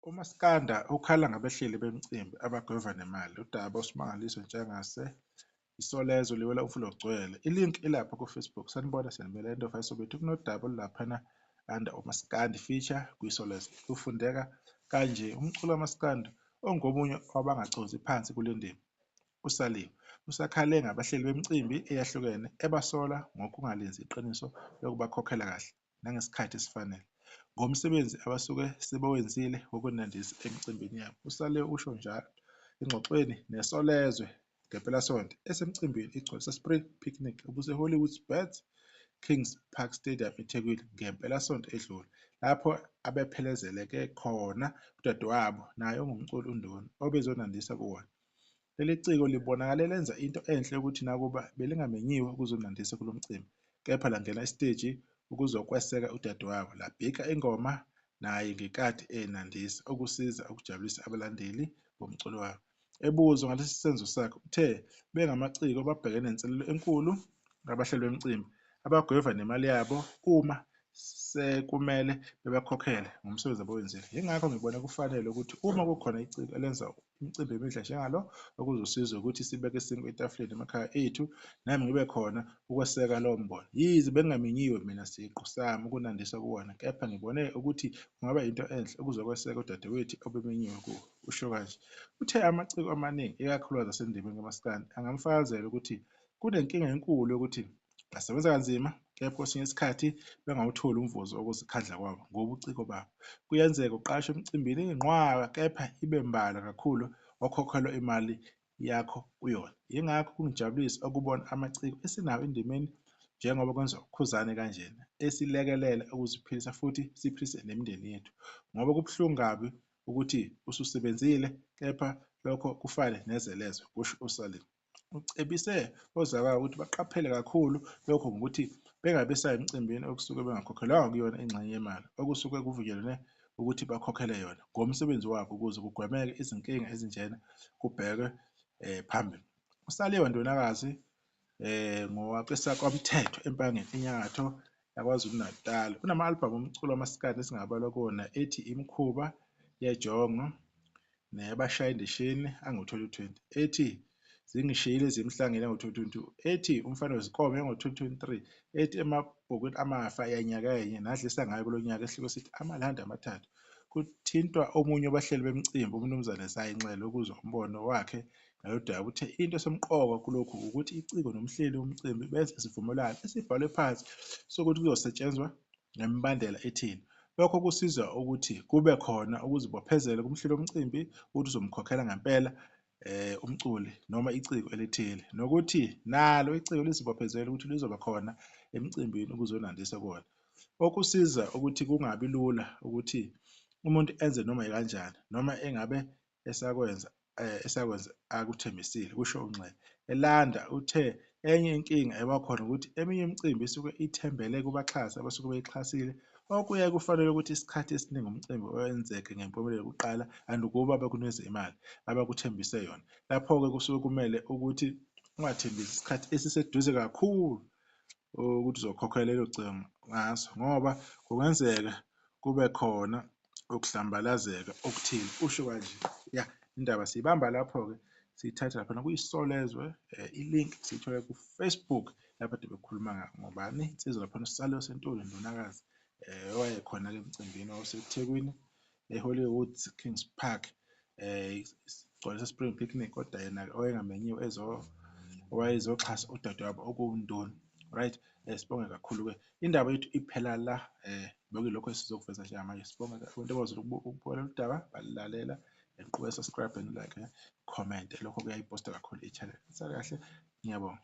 Umaskanda ukhala ngabahleli bemicimbi abagweva nemali, udaba uSmangaliso Ntshangase, Isolezwe liwela umfula ugcwele. I-link ilapha ku-Facebook. Sanibona, siyanibingelela Indofa Soweto. Kunodaba olulaphana under umaskandi feature kwiSolezwe. Lufundeka kanje: Umculo kamaskandi ongomunye wabangaconsi phansi kule ndima, usaliwe, usakhale ngabahleli bemicimbi eyahlukene ebasola ngokungalenzi iqiniso lokubakhokhela kahle nangesikhathi esifanele ngomsebenzi abasuke sebewenzile wokunandisa emicimbini yabo. USaliwe usho njalo engxoxweni neSolezwe Ngempelasonto esemcimbini iGcwalisa Spring Picnic obuseHollywoodbets Kings Park Stadium, eThekwini, ngempelasonto edlule, lapho abephelezeleke khona udadewabo naye ongumculi uNdoni, obezonandisa kuwona. Leli ciko libonakale lenza into enhle yokuthi nakuba belingamenyiwe ukuzonandisa kulo mcimbi, kepha langena esiteji ukuzokweseka udadewabo, labhika ingoma naye ngenkathi enandisa, okusize ukujabulisa abalandeli bomculo wabo. Ebuzwa ngalesi senzo sakhe, uthe bengamaciko babhekene nenselelo enkulu ngabahleli bemicimbi abagweva nemali yabo uma sekumele bebakhokhele ngomsebenzi abawenzile. Yingakho ngibone kufanele ukuthi uma kukhona iciko elenza imicimbi emihle njengalo okuzosiza ukuthi sibeke isinkwa etafuleni emakhaya ethu, nami ngibe khona ukweseka lowo mbono. Yize bengingamenyiwe mina siqu sami ukunandisa kuwona, kepha ngibone ukuthi kungaba yinto enhle ukuzokweseka udadewethu obemenyiwe kuwo, usho kanje. Uthe amaciko amaningi ikakhulukazi asendimeni kamaskandi angamfakazela ukuthi kunenkinga enkulu yokuthi basebenza kanzima kepha kwesinye isikhathi bengawutholi umvuzo wokuzikhandla kwabo ngobuciko babo. Kuyenzeka uqashwe emicimbini eyinqwaba kepha ibe mbalwa kakhulu okhokhelwa imali yakho kuyona. Yingakho kungijabulisa ukubona amaciko esinawo endimeni njengoba kwenza uKhuzani kanjena, esilekelela ukuziphilisa futhi siphilise nemindeni yethu ngoba kubuhlungu kabi ukuthi ususebenzile kepha lokho kufane neze leze, kusho uSalim. Ucebise ozakwabo ukuthi baqaphele kakhulu lokhu ngokuthi bengabe besaya emicimbini okusuke bengakhokhelwanga kuyona ingxenye yemali okusuke kuvunyelwene ukuthi bakhokhelwe yona ngomsebenzi wabo ukuze kugwemeke izinkinga ezinjena kubhekwe phambili. USaliwa Ndonakazi ngowakwesakwaMthetho eMpangeni eNyakatho yaKwaZulu-Natal. Unama-albhamu omculo wamaskandi esingabalwa kuwona ethi Imikhuba Yejongo neyabashaya indishini ango-2020, ethi Zingishiyile Ezimhlangeni yango-2022, ethi Umfana Wezinkomo yango-2023, ethi Emabhukwini Amafa yanyakenye nadlisa ngayo kulo nyaka esihloko sithi Amalandi Amathathu. Kuthintwa omunye wabahleli bemicimbi uMnumzane Zayi Nxele ukuzwa umbono wakhe ngalolu daba uthe into esemqoka kulokhu wukuthi iciko nomhleli womcimbi benze isivumelwano esibhalwe phansi sokuthi kuzosetshenzwa ngemibandela ethini. Lokho kusiza ukuthi kube khona ukuzibophezela kumhleli womcimbi ukuthi uzomkhokhela ngempela umculi noma iciko elithile nokuthi nalo iciko lizibophezele ukuthi lizoba khona emcimbini ukuzonandisa kuwona. Okusiza ukuthi kungabi lula ukuthi umuntu enze noma yikanjani noma engabe esakwenza esakwenza akuthembisile, kusho uNxele. Elanda uthe enye inkinga eba khona ukuthi eminye imicimbi isuke ithembele kubaxhasi abasuke beyixhasile okuyaye kufanele ukuthi isikhathi esiningi umcimbi wenzeke ngempumelelo kuqala andukuba bakunikeze imali abakuthembise yona. Lapho-ke kusuke kumele ukuthi ungathembisi isikhathi esiseduze kakhulu ukuthi uzokhokhela lelo cingo ngaso ngoba kungenzeka kube khona ukuhlambalazeka okuthile, usho kanje. Ya, indaba siyibamba lapho-ke siyithatha laphana kuyiSolezwe i-link siyithola ku-Facebook lapho kade bekhuluma ngobani insizwa laphana uSalo Sentuli Ndunakazi owayekhona-ke emcimbini owawuseThekwini eHollywood Kings Park Gcwalisa Spring Picnic kodwa yena owayengamenyiwe ezo owayezoxhasa udadewabo okuwuNdoni right. Sibonge kakhulu-ke indaba yethu iphela la bekuyilokho esizokuveza njengamanje. Sibonge abantu abazile ukubuka lolu daba balilalela niqhubeke subscribe and like comment lokho kuyayiposta kakhulu i-channel. Sale kahle ngiyabonga.